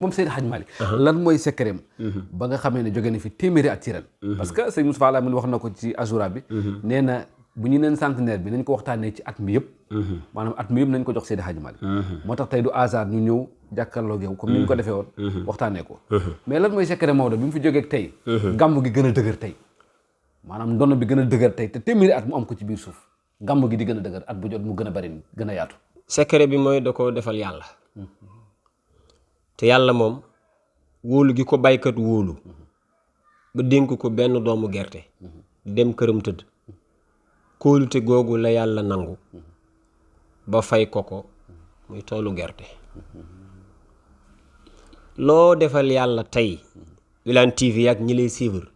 moom Seydi Hadj Malick lan mooy secret ba nga xamee ne jóge na fi téeméeri at ci ren parce que sëñ Moustapha Lamine wax na ko ci Azoura bi nee na bu ñu neen centenaire bi nañ ko waxtaanee ci at mi yëpp maanaam at mi yëpp nañ ko jox Seydi Hadj Malick moo tax tey du hasard ñu ñëw jàkkaarloog yow comme ni ñu ko defee woon waxtaanee ko mais lan mooy secret Maodo bi mu fi jógee tey gàmm gi gën a dëgër tey maanaam ndono bi gën a dëgër tey te téeméeri at mu am ko ci biir suuf gàmm gi di gën a dëgër at bu jot mu gën a bari gën a yaatu secret bi mooy da ko defal yàlla te yàlla moom wóolu gi ko baykat wóolu ba dénk ko benn doomu gerte dem këram tëdd kóolute googu la yàlla nangu ba fay ko muy toolu gerte loo defal yàlla tey Wilane TV ak ñi lay suivre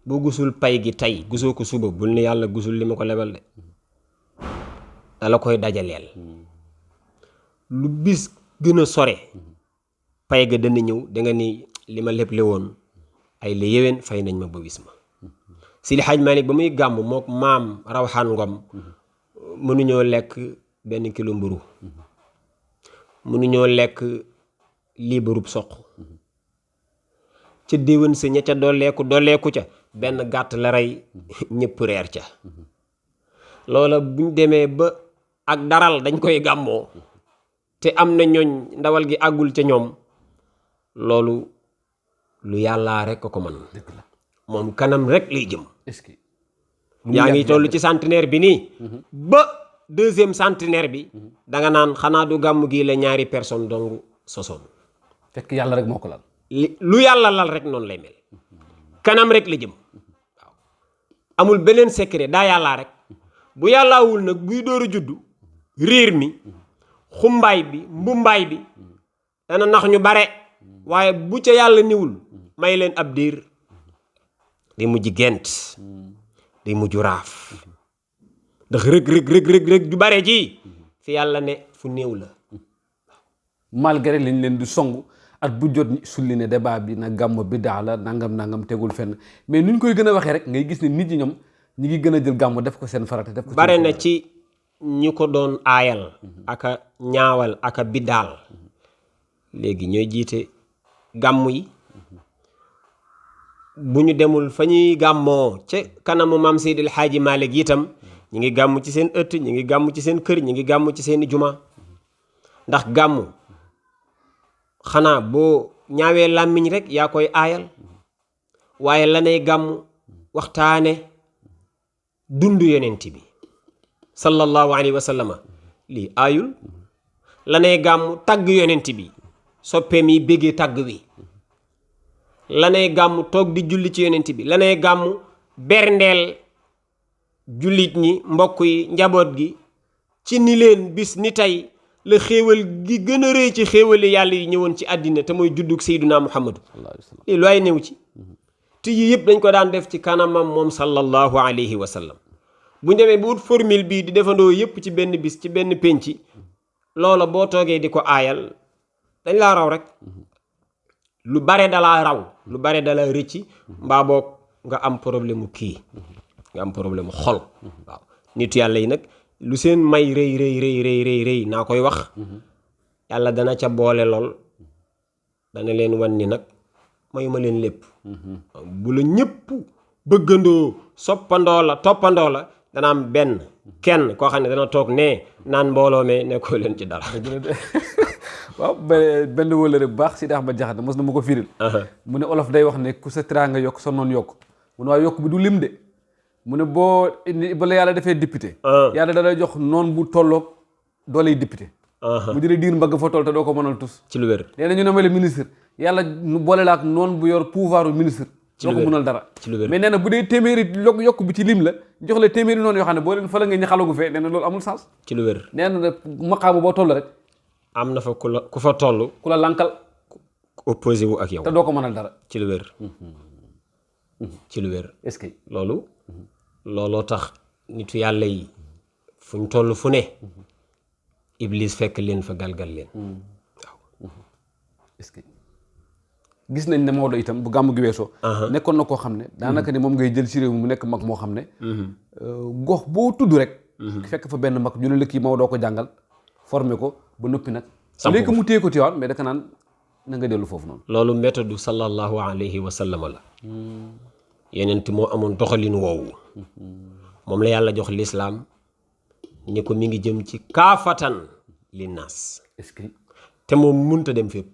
boo gisul pay gi tey gisoo ko suba bul ne yàlla gisul li ma ko lebal de dala koy dajaleel lu bis gën a sore pay ga dana ñëw da nga ni li ma lépp le woon ay la yéwén fay nañ ma ba wis ma Seydi Hadj Malick ba muy gàmm mook maam Rawxaan Ngom mënuñoo lekk benn kilo mburu mënuñoo lekk liibarub soq ca déwén sa ña ca dolleeku ca benn gàtt la rey ñëpp reer ca loola buñ demee ba ak daral dañ koy gàmmoo te am na ñooñ ndawal gi àggul ca ñoom loolu lu yàllaa rek ko mën moom kanam rek lay jëm est-ce que yaa ngi toll ci centenaire bi nii ba deuxième centenaire bi danga naan xanaa du gàmm gii la ñaari personne dong sosoon fekk yàlla rek moo ko lal lu yàlla lal rek noonu lay mel kanam rek la jëm waaw amul beneen secret daa yàllaa rek bu yàllaawul nag buy dóoru juddu riir mi xumbaay bi mbumbaay bi dana nax ñu bare waaye bu ca yàlla niwul may leen ab diir day mujj gent day mujj raaf ndax rëg ju bare ji fi yàlla ne fu néew la malgré liñ leen di song at bu jot sulli ne débat bi na gàmm bi daa la nangam tegul fenn mais nuñ koy gën a waxee rek ngay gis ne nit ñi ñoom ñi ngi gën a jël gàmm def ko seen farata def ko bare na ci ñu ko doon aayal aka ñaawal aka biddaal léegi ñooy jiite gàmm yi bu ñu demul fa ñuy gàmmoo ca kanamu maam Seydil Hadji Malick itam ñi ngi gàmm ci seen ëtt ñi ngi gàmm ci seen kër ñi ngi gàmm ci seeni juma ndax gàmm xanaa boo ñaawee làmmiñ rek yaa koy aayal waaye lanay gàmm waxtaane dund yonent bi sallallahu alayhi wa sallama lii aayul lanay gàmm tagg yonent bi soppeem yi béggee tagg wi lanay gàmm toog di julli ci yonent bi lanay gàmm berndeel jullit ñi mbokk yi njaboot gi ci ni leen bis ni tey la xéewal gi gën a rëy ci xéewali yàlla yi ñëwoon ci àddina te mooy juddug Seydina Muhammadu lii lu ay néew ci te yii yëpp dañ ko daan def ci kanamam moom sallallahu alayhi wa sallam bu ñu demee bu wut formule bii di defandoo yëpp ci benn bis ci benn pénc loola boo toogee di ko aayal dañ laa raw rek lu bare dalaa raw lu bare dalaa rëcci mbaa boog nga am problème mu kii nga am problème mu xol waaw nitu yàlla yi nag lu seen may rëy naa koy wax yàlla dana ca boole lool dana leen wan ni nag mayuma leen lépp bu la ñëpp bëggandoo soppandoo la toppandoo la dana am kenn koo xam ne dana toog ne naan mbooloo me nekkoo leen ci dara waaw benn wëllëre bu baax Sidi Ahmad Jaxate mos na ma ko firil mu ne olof day wax ne ku sa teraanga yokk sa noon yokk mu ne waaye yokk bi du lim de mu ne ba la yàlla defee député yàlla da lay jox noon bu tolloog dooley député mu jëlee diir mbagg fa toll te doo ko mënal tus ci lu wér nee na ñu ne mel ministre yàlla boole la ak noon bu yor pouvoir ministre doo ko mënal dara mais nee na bu dee téeméeri yokk bi ci lim la jox la téeméeri noonu yoo xam ne boo leen fa la nga ñu xalagu fee nee na loolu amul sens ci lu wér nee na maqaamu boo toll rek am na fa ku fa toll ku la lankal opposé wu ak yow te doo ko mënal dara ci lu wér ci lu wér est-ce que looloo tax nitu yàlla yi fu ñu toll fu ne iblis fekk leen fa galgal leen waaw est-ce que gis nañ ne Maodo itam bu gàmmu gi weesoo nekkoon na koo xam ne daanaka ni moom ngay jël ci réew mi mu nekk mag moo xam ne gox boo tudd rek fekk fa benn mag ñu ne la kii Maodo ko jàngal formé ko ba noppi nag léegi mu téye ko Tiwaawan mais daka naan na nga dellu foofu noonu. loolu méthode sallallahu alayhi wa sallam la yenent moo amoon doxalin woowu moom la yàlla jox lislaam ni ko mi ngi jëm ci kaafatan linnaas est-ce que te moom munta dem fépp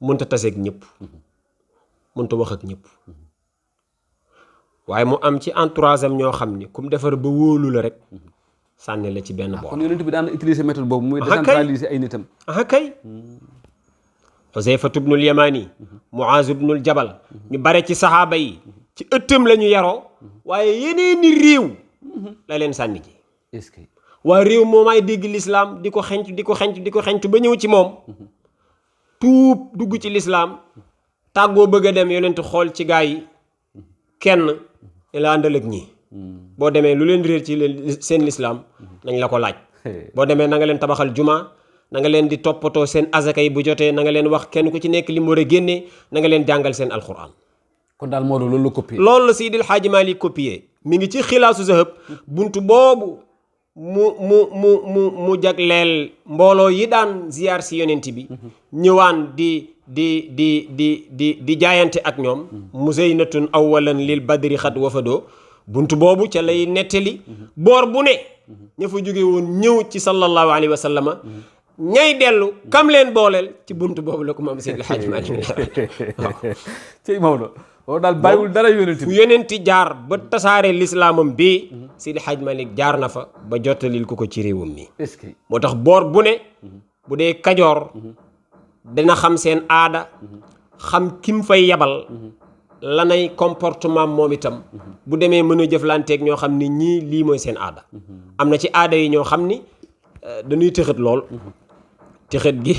munta taseeg ñëpp munta wax ak ñëpp waaye mu am ci entourage am ñoo xam ni ku mu defar ba wóolu la rek sànni la ci benn boor. kon yonent bi daan utiliser méthode boobu muy décentraliser ay nitam. aha kay Xuseyfatu bnul Yamani Muaz bnul Jabal ñu bare ci saxaaba yi ci ëttam la ñu yaroo waaye yeneeni réew la leen sànni ji. est-ce que waa réew moomaay dégg lislaam di ko xencu ba ñëw ci moom tuub dugg ci lislaam tàggoo bëgg a dem yonent xool ci gaa yi kenn la àndal ak ñi boo demee lu leen réer ci seen lislaam nañ la ko laaj boo demee na nga leen tabaxal juma na nga leen di toppatoo seen azaka yi bu jotee na nga leen wax kenn ku ci nekk li mu war a génnee na nga leen jàngal seen alquran. kon daal Maodo loolu la copier. loolu la Seydil Hadji Malick copier mi ngi ci xilaasu zahab buntu boobu mu jagleel mbooloo yi daan ziyaar si yonent bi ñëwaan di jaayante ak ñoom muzaynatun awalan lil badri xat wafadoo buntu boobu ca lay nettali boor bu ne ña fa jóge woon ñëw ci sallallahu alayhi wa sallama ñay dellu kam leen booleel ci buntu boobu la ko moom Seydil Hadji Malick cey Maodo loolu daal bàyyiwul dara yonent fu yonenti jaar ba tasaare lislaamam bi Seydil Hadji Malick jaar na fa ba jottalil ko ci réewam mi. est-ce que moo tax boor bu ne bu dee kajoor dina xam seen aada xam kim fay yabal lanay comportement moom itam bu demee mën a jëflanteeg ñoo xam ni ñii lii mooy seen aada am na ci aada yi ñoo xam ni dañuy tëxët lool tëxët gi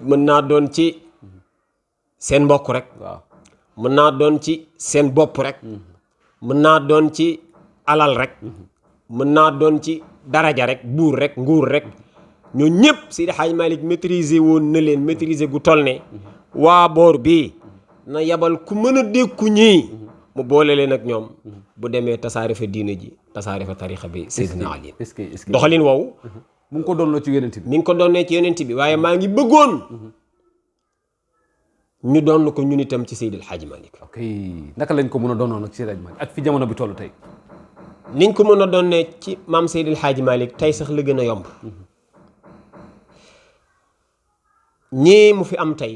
mën naa doon ci seen mbokk rek waaw mën naa doon ci seen bopp rek mën naa doon ci alal rek mën naa doon ci daraja rek buur rek nguur rek ñoo ñëpp Seydi Hadji Malick maîtriser woon na leen maîtriser gu toll ne waa boor bii na yabal ku mën a dékku ñii mu boole leen ak ñoom bu demee tasaare fa diina ji tasaare fa tarixa bi Seydina Ali est-ce que doxalin woowu mu ngi ko doon ci yonent bi. mi ngi ko doonee ci yonent bi waaye maa ngi bëggoon ñu doon ko ñun itam ci Seydil Hadji Malick. ok naka lañ ko mën a doonoon ak Seydil Hadji Malick ak fi jamono bi tollu tey. niñ ko mën a doonee ci maam Seydil Hadji Malick tey sax la gën a yomb ñii mu fi am tey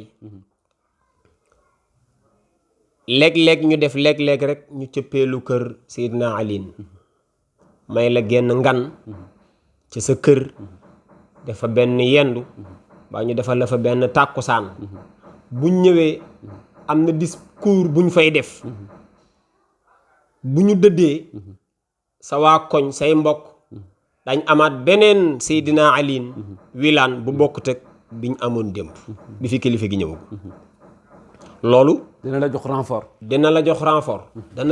léeg-léeg ñu def léeg-léeg rek ñu cëppeelu kër Seydina Ali may la genn ngan ci sa kër dafa benn yendu baa ñu defal la fa benn tàkkusaan buñ ñëwee am na discours buñ fay def bu ñu dëddee sa waa koñ say mbokk dañ amaat beneen Seydina Ali wilaan bu bokkut ak biñ amoon démb bi fi kilifa gi ñëw loolu dina la jox renfort. dana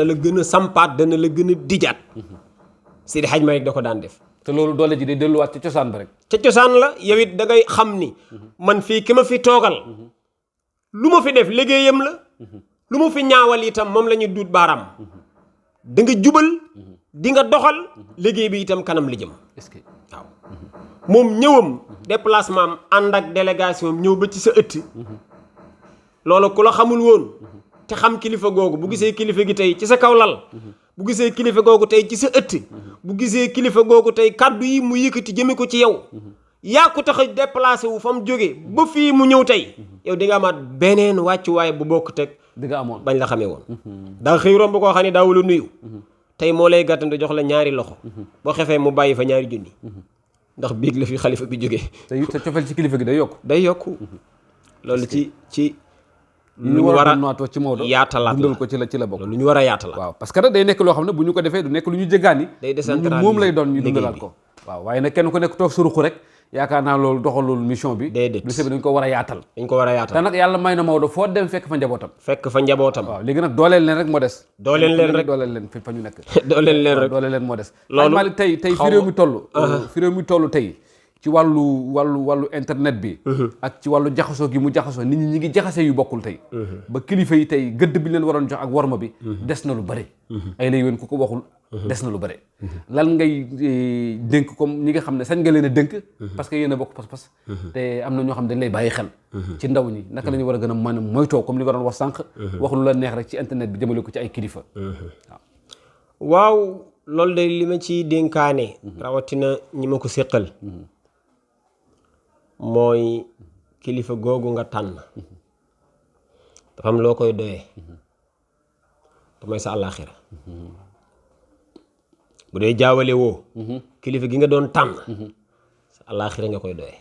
la gën a sampaat dana la gën a dijaat Seydi Hadji Malick da ko daan def te loolu doole ji day delluwaat ci cosaan ba rek. ca cosaan la yow it da ngay xam ni man fii ki ma fi toogal lu ma fi def liggéeyam la lu ma fi ñaawal itam moom la ñu duut baaraam da nga jubal di nga doxal liggéey bi itam kanam li jëm est-ce que waaw moom ñëwam déplacement am ànd ak délégation ñëw ba ci sa ëtt loolu ku la xamul woon te xam kilifa googu bu gisee kilifa gi tey ci sa kaw lal bu gisee kilifa googu tey ci sa ëtt bu gisee kilifa googu tey kàddu yi mu yëkkati jëme ko ci yow yaa ko tax a déplacé wu fa mu jógee ba fii mu ñëw tey yow di nga amaat beneen wàccuwaay bu bokk teg di nga amoon bañ la xamee woon daa xëy romb koo xam ne daawula nuyu tey moo lay gàttandu jox la ñaari loxo boo xefee mu bàyyi fa ñaari junni ndax biig la fi xalifa bi jógee te cofeel ci kilifa gi day yokk. day yokku loolu ci lu ñu war a naatoo ci Maodo yaatalaat dundal ko ci la bokk. lu ñu war a yaatalaat waaw parce que nag day nekk loo xam ne bu ñu ko defee du nekk lu ñu jéggaani. day décentraliser moom lay doon ñu dundalaat ko. waaw waaye nag kenn ku nekk toog suruxu rek yaakaar naa loolu doxalul mission bi. déedéet lycée bi dañ ko war a yaatal. te nag yàlla may na Maodo foo dem fekk fa njabootam. waaw léegi nag dooleel leen rek moo des. dooleel leen fa ñu nekk. dooleel leen moo des. loolu Malick tey fi réew mi toll tey ci wàllu internet bi ak ci wàllu jaxasoo gi mu jaxasoo nit ñi ngi jaxase yu bokkul tey ba kilifa yi tey gëdd bi leen waroon jox ak worma bi des na lu bëri ay lay ween ku ko waxul des na lu bëri lan ngay dénk comme ñi nga xam ne sañ nga leen a dénk parce que yéen a bokk pas-pas te am na ñoo xam ne dañ lay bàyyi xel ci ndaw ñi naka la ñu war a gën a mën a moytoo comme li nga doon wax sànq wax lu la neex rek ci internet bi jëmale ko ci ay kilifa waaw loolu de li ma ciy dénkaane rawatina ñi ma ko séqal mooy kilifa googu nga tànn dafa am loo koy doyee te mooy sa àllaaxira bu dee jaawale woo kilifa gi nga doon tànn sa àllaaxira nga koy doyee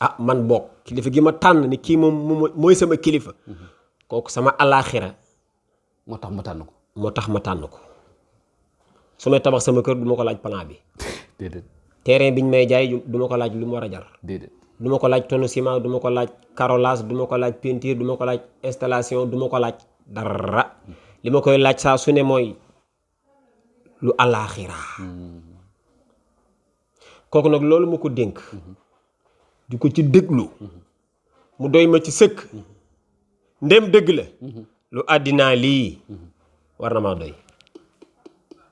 ah man bokk kilifa gi ma tànn ni kii moom mooy sama kilifa kooku sama àllaaxira moo tax ma tànn ko moo tax ma tànn ko su may tabax sama kër du ma ko laaj plan bi déedéet terrain biñ may jaay du ma ko laaj lu mu war a jar déedéet du ma ko laaj tonne ciment du ma ko laaj carrelage du ma ko laaj peinture du ma ko laaj installation du ma ko laaj dara li ma koy laaj saa su ne mooy lu alaaxira kooku nag loolu ma ko dénk di ko ci déglu mu doy ma ci sëkk ndem dëgg la lu àddinaa lii war na maa doy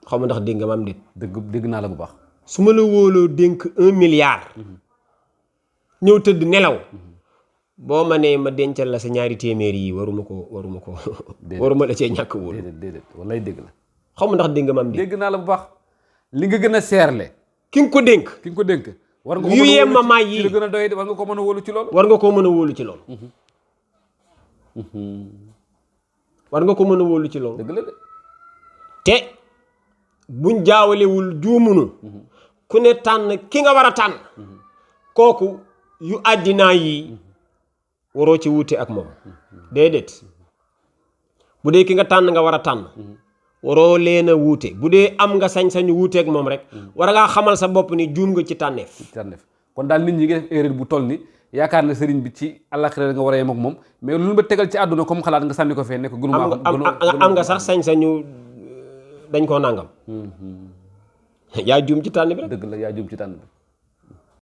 xaw ma ndax dégg nga ma am déet dégg naa la bu baax su ma la wóoloo dénk 1 milliard ñëw tëdd nelaw boo ma nee ma dencal la sa ñaari téeméer yi waruma ko waruma la cee ñàkk wóolu déedéet wallaay dégg la xaw ma ndax dégg nga ma am déet dégg naa la bu baax li nga gën a seerle ki nga ko dénk war nga ko yu mën a yem ma wóolu maay ci yi la gën a doy war nga ko mën a wóolu ci loolu war nga koo mën a wóolu ci loolu war nga ko mën a wóolu ci loolu dëgg la de te buñ jaawalewul juumunu ku ne tànn ki nga war a tànn kooku yu àddinaa yi waroo ci wuute ak moom déedéet bu dee ki nga tànn nga war a tànn waroo leen a wuute bu dee am nga sañ-sañu wuuteek moom rek war ngaa xamal sa bopp ni juum nga ci tànneef kon daal nit ñi nga def erreur bu toll ni yaakaar na sëriñ bi ci àllaxira nga war a yem ak moom mais lu ma tegal ci àdduna comme xalaat nga sànni ko fee nekk gënu am nga sax sañ-sañu dañ koo nangam yaa juum ci tànn bi rek dëgg la yaa juum ci tànn bi